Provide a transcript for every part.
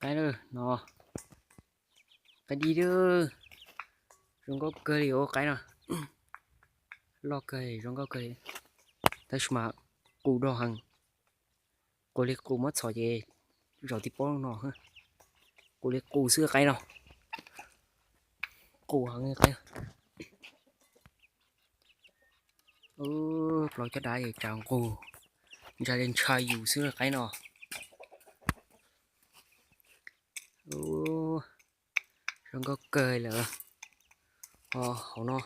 Qaib no, qaib dib, zoo nkauj kawg li os qaib no. Loj kawg, zoo nkauj kawg li. Tab sis mas qus dog heev, qus li qus muab txhom ces zaum tib pob no, qus li qus xwb qaib no. Qus heev li qaib. Plaub caj dab es tsav nqug, ntshai li ntshai yus xwb qaib no. Zoo nkauj kawg lawm. Hauv no,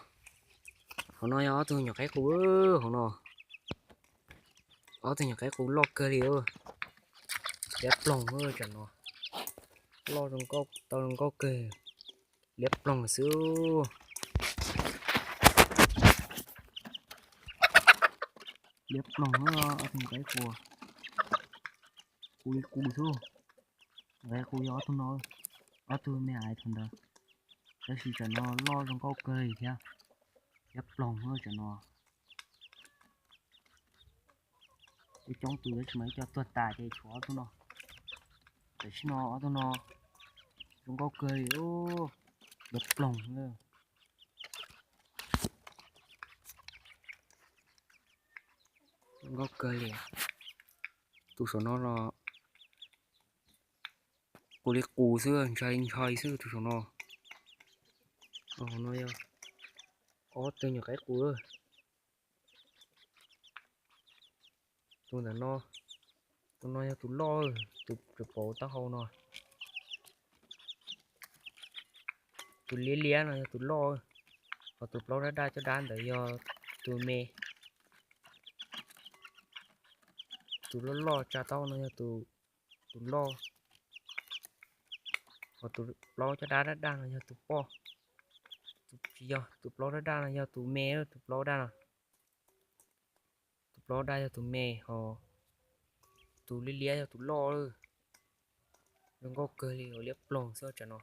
hauv no yog ob tug nyuam qaib qus, hauv no, ob tug nyuam qaib qus loj kawg li, liab ploog tam no, loj zoo nkauj, tau zoo nkauj kawg, liab ploog xwb. Liab ploog, ob tug nyuam qaib qus, qus li qus xwb. Nyuam qaib qus yog ob tug no, ob tug me hais thaum ntawd, tab sis tam no loj zoo nkauj kawg li thiab, liab ploog tam no. Ib coob tus tab sis mas ib co tuag tas ces tshuav ob tug no. Tam sim no ob tug no zoo nkauj kawg li, liab ploog. Zoo nkauj kawg li. Tus saum no los qus li qus xwb, ntshai li ntshai xwb tus saum no. Hauv no yog ob tug nyuam qaib qus. Tus ntawm no, tus no yog tus loj, tus tseem pom taub hau no. Tus liab liab no yog tus loj, ho tus plaub daj daj caj dab ntawd yog tus me. Tus loj loj tsa taub hau no yog tus loj, ho tus plaub caj dab daj daj no yog tus poj. Tsis yog, tus plaub daj daj no yog tus me, tus plaub daj no. Tus plaub daj yog tus me, ho tus liab liab yog tus loj. Zoo nkauj kawg li, liab ploog xwb tam no.